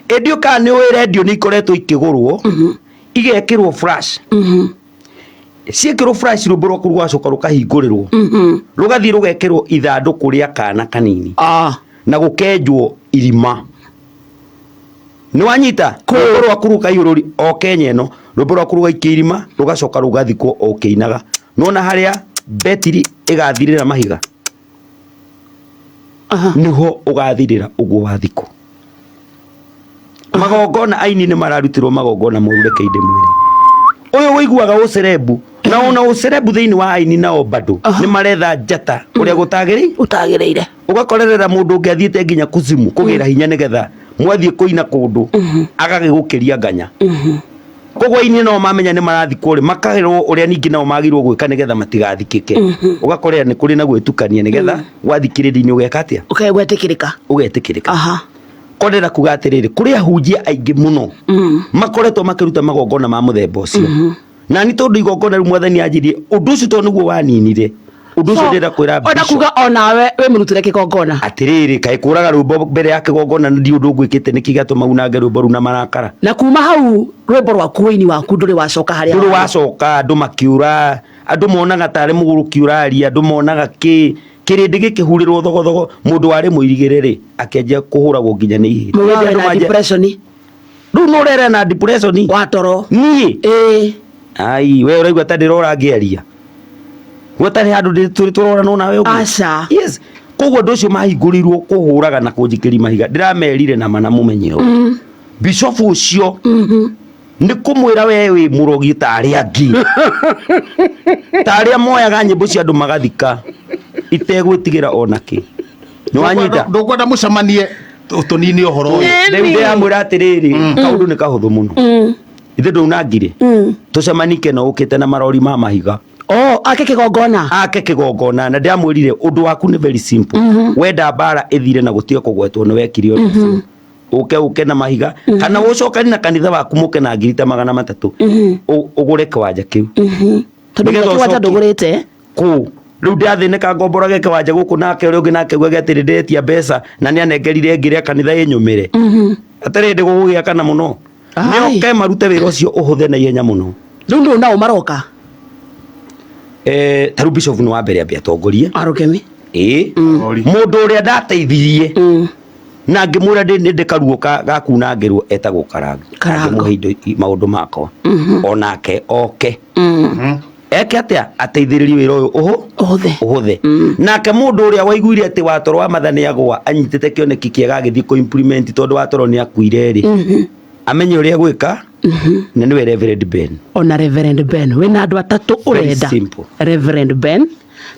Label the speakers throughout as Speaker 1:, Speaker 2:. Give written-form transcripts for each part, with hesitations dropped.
Speaker 1: Ĩndĩ ũkaga nĩ ũĩ rendio nĩ ikoretwo ikĩgũrwo, igekĩrwo flash. Ciĩkĩrwo flash, rwĩmbo rwaku rũgacoka rũkahingũrĩrwo, rũgathiĩ rũgekĩrwo ithandũkũ rĩa kana kanini na gũkenjwo irima. Nĩ wanyita? Rwĩmbo rwaku rũkaihũrũri o Kenya ĩno, rwĩmbo rwaku rũgaikia irima, rũgacoka rũgathikwo o ũkĩinaga. Nĩwona harĩa betiri ĩgathirĩra mahiga? Nĩho ũgathirĩra ũguo wathikwo. Magongona, aini nĩ mararutirwo magongona moru. Reke ndĩmwĩre, ũyũ ũiguaga ũcerebu na ona ũcerebu thĩinĩ wa aini nao bado nĩ maretha njata ũrĩa gũtagĩrĩ
Speaker 2: Ũtagĩrĩire.
Speaker 1: Ũgakorerera mũndũ ũngĩ athiĩte nginya kuzimu kũgĩra hinya nĩgetha mwathiĩ kũina kũndũ agagĩgũkĩria nganya. Koguo aini nao mamenya nĩ marathikwo rĩ, makerwo ũrĩa ningĩ nao magĩrĩirwo gwĩka nĩgetha matigathikĩke. Ũgakorera nĩ kũrĩ na gwĩtukania nĩgetha wathikĩrĩria-inĩ ũgeka atĩa?
Speaker 2: Ũkegwetĩkĩrĩka.
Speaker 1: Ũgetĩkĩrĩka. Korera kuga atĩrĩrĩ, kũrĩ ahunjia aingĩ mũno makoretwo makĩruta magongona ma mũthemba ũcio. Na ni tondũ igongona rĩu Mwathani anjirie ũndũ ũcio, tondũ nĩguo waninire ũndũ ũcio, ndĩrenda kwĩra
Speaker 2: Ona
Speaker 1: bishop.
Speaker 2: Kuga onawe wĩ mũrutĩre kĩgongona.
Speaker 1: Atĩrĩrĩ, kaĩ kũraga rwĩmbo mbere ya kĩgongona na ndi ũndũ ngwĩkĩte, nĩkĩ gĩatũma unange rwĩmbo rũu na marakara?
Speaker 2: Na kuma hau rwĩmbo rwaku, ũini waku ndũrĩ wacoka harĩa
Speaker 1: ndũrĩ
Speaker 2: warĩ.
Speaker 1: Wacoka andũ makĩũra, andũ monaga tarĩ mũgũrũki ũraria, andũ monaga kĩ kĩrĩndĩ gĩkĩhurĩrwo thogothogo. Mũndũ warĩ mũirigĩre rĩ, akĩanjia kũhũragwo nginya nĩ ihĩndĩ.
Speaker 2: Mũgĩaga
Speaker 1: Andũ
Speaker 2: na depression.
Speaker 1: Rĩu nĩ ũrere na depression.
Speaker 2: Wa toro.
Speaker 1: Niĩ?
Speaker 2: Ĩĩ.
Speaker 1: Ai, we ũraigua ta ndĩrora ngĩaria, we tarĩ handũ tũrĩ tũroranwo nawe ũguo?
Speaker 2: Aca.
Speaker 1: Yes, koguo andũ acio mahingũrĩirwo kũhũraga na kũnjikĩria mahiga, ndĩramerire na mana mũmenye ũũ, bishofu ũcio nĩ kũmwĩra we wĩ mũrogi ta arĩa angĩ, ta arĩa moyaga nyĩmbo cia andũ magathika itegwĩtigĩra ona kĩ. Nĩ wanyita?
Speaker 3: Ndũkwenda mũcemanie tũnini ũhoro ũyũ?
Speaker 1: Rĩu ndĩramwĩra atĩrĩrĩ, kaũndũ nĩ kahũthũ mũno. Ithe ndũnangire tũcemanike na ũkĩte na marori ma mahiga.
Speaker 2: Oh, ake kĩgongona.
Speaker 1: Ake kĩgongona. Na ndĩramwĩrire ũndũ waku nĩ very simple. Wenda mbara ĩthire na gũtige kũgwetwo nĩ wekire ũndũ ũcio, ũke ũke na mahiga kana ũcokani na kanitha waku, mũke na ngiri ta 300, ũgũre kĩwanja kĩu.
Speaker 2: Tondũ
Speaker 1: Nĩgetha
Speaker 2: kĩwanja
Speaker 1: ũcokie.
Speaker 2: Ndũgũrĩte.
Speaker 1: Kũ rĩu ndĩrathĩnĩka ngomborage kĩwanja gũkũ, nake ũrĩa ũngĩ nake augage atĩrĩ, ndĩretia mbeca na nĩ anengerire ngĩrĩa kanitha ĩnyũmĩre atarĩ ndĩ gũgũgĩakana mũno.
Speaker 2: Ai.
Speaker 1: Nĩoke marute wĩra ũcio ũhũthe na ihenya mũno.
Speaker 2: Rĩu ndũ nao maroka?
Speaker 1: Eh, tarĩu bishop nĩ wa mbere ambe atongorie.
Speaker 2: Arũkemi.
Speaker 1: Ĩĩ.
Speaker 3: Rori.
Speaker 1: Mũndũ ũrĩa ndateithirie na ngĩmwĩra nĩ ndĩ karuo gakunangĩrwo etagwo Karango.
Speaker 2: Karango.
Speaker 1: Ngĩmũhe indo maũndũ makwa, onake oke eke atĩa, ateithĩrĩrie wĩra ũyũ
Speaker 2: Ũhũthe.
Speaker 1: Ũhũthe. Nake mũndũ ũrĩa waiguire atĩ watoro wa matha nĩ agũa anyitĩte kĩoneki kĩega, agĩthiĩ kũ implement, tondũ watoro nĩ akuire rĩ, amenye ũrĩa gwĩka, na nĩwe Reverend Ben.
Speaker 2: Ona Reverend Ben, wĩna andũ atatũ
Speaker 1: Very
Speaker 2: ũrenda.
Speaker 1: simple.
Speaker 2: Reverend Ben,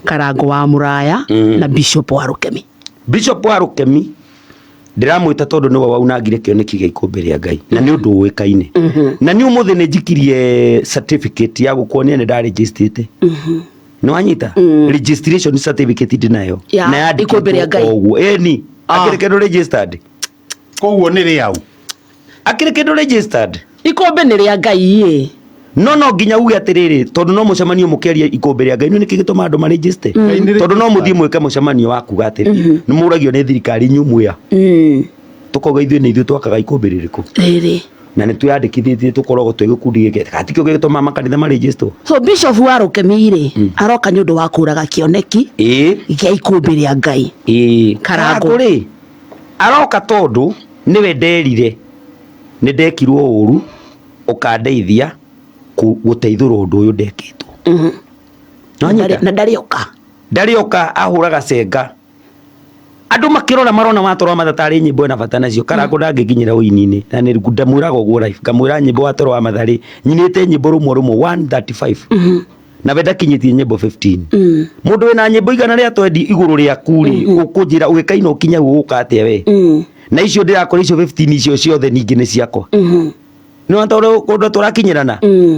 Speaker 2: Karango wa Mũraya na Bishop wa Rũkemi.
Speaker 1: Bishop wa Rũkemi ndĩramwĩta tondũ nĩwe waunangire kĩoneki gĩa ikũmbĩ rĩa Ngai, na nĩ ũndũ ũĩkaine. Na nĩ ũmũthĩ nĩ njikirie certificate ya gũkuonia nĩ ndarĩnjĩstĩte. Nĩ wanyita? Registration certificate ndĩnayo
Speaker 2: Ya
Speaker 1: na
Speaker 2: ikũmbĩ rĩa Ngai.
Speaker 1: yandĩkĩtwo o ũguo, ĩni. Akĩrĩ kĩndũ registered.
Speaker 3: Koguo nĩ rĩau?
Speaker 1: Akĩrĩ kĩndũ registered.
Speaker 2: Ikũmbĩ nĩ rĩa Ngai ĩ.
Speaker 1: No nginya uge atĩrĩrĩ, tondũ no mũcemanio mũkĩaria ikũmbĩ rĩa Ngai, nĩ nĩkĩ gĩtũma andũ marĩnjĩste?
Speaker 3: Ngai nĩ
Speaker 1: Tondũ no
Speaker 3: registered.
Speaker 1: mũthiĩ mwĩke mũcemanio wa kuga atĩrĩ, nĩ mũragio nĩ thirikari, inyuĩ mwĩa tũkauga ithuĩ nĩ ithuĩ twakaga ikũmbĩ rĩrĩkũ?
Speaker 2: Rĩrĩ.
Speaker 1: Na nĩ twĩyandĩkithĩtie, tũkoragwo twĩ gĩkundi gĩkĩ gatikĩo gĩgĩtũma makanitha marĩnjĩstwo.
Speaker 2: So Bishop wa Rũkemi rĩ, aroka nĩ ũndũ wa kũraga kĩoneki gĩa ikũmbĩ rĩa Ngai.
Speaker 1: Ĩĩ.
Speaker 2: Karango.
Speaker 1: Karango rĩ, aroka tondũ nĩwe nderire nĩ ndekirwo ũru, ũkandeithia gũteithũra ũndũ ũyũ ndekĩtwo. Nĩwanyita?
Speaker 2: Na ndarĩoka.
Speaker 1: Ndarĩoka, ahũraga cenga andũ makĩrora, marona watoro wa matha tarĩ nyĩmbo ĩna bata nacio. Karango ndangĩkinyĩra ũini-inĩ, na nĩ ndamwĩraga ũguo live, ngamwĩra nyĩmbo watoro wa matha rĩ, nyinĩte nyĩmbo rũmwe rũmwe 135, na we ndakinyĩtie nyĩmbo 15. Mũndũ wĩna nyĩmbo 120 igũrũ rĩaku rĩ, ũkũnjĩra ũgĩkaina ũkinya gũgũka atĩa we? Na icio ndĩrakora, icio 15 icio ciothe ningĩ nĩ ciakwa. Nĩ tondũ kũndũ tũrakinyĩrana,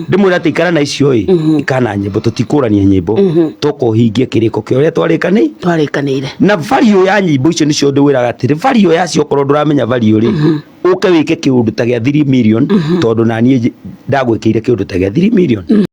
Speaker 1: ndĩmwĩra atĩ ikara na icio ĩ, ikara na nyĩmbo, tũtikũrania nyĩmbo, tũkũhingia kĩrĩko kĩa ũrĩa twarĩkanĩ
Speaker 2: Twarĩkanĩire.
Speaker 1: Na value ya nyĩmbo icio nĩcio ndĩwĩraga atĩrĩ, value yacio, okorwo ndũramenya value rĩ, ũke wĩke kĩũndũ ta gĩa 3 million, tondũ naniĩ ndagwĩkĩire kĩũndũ ta gĩa 3 million.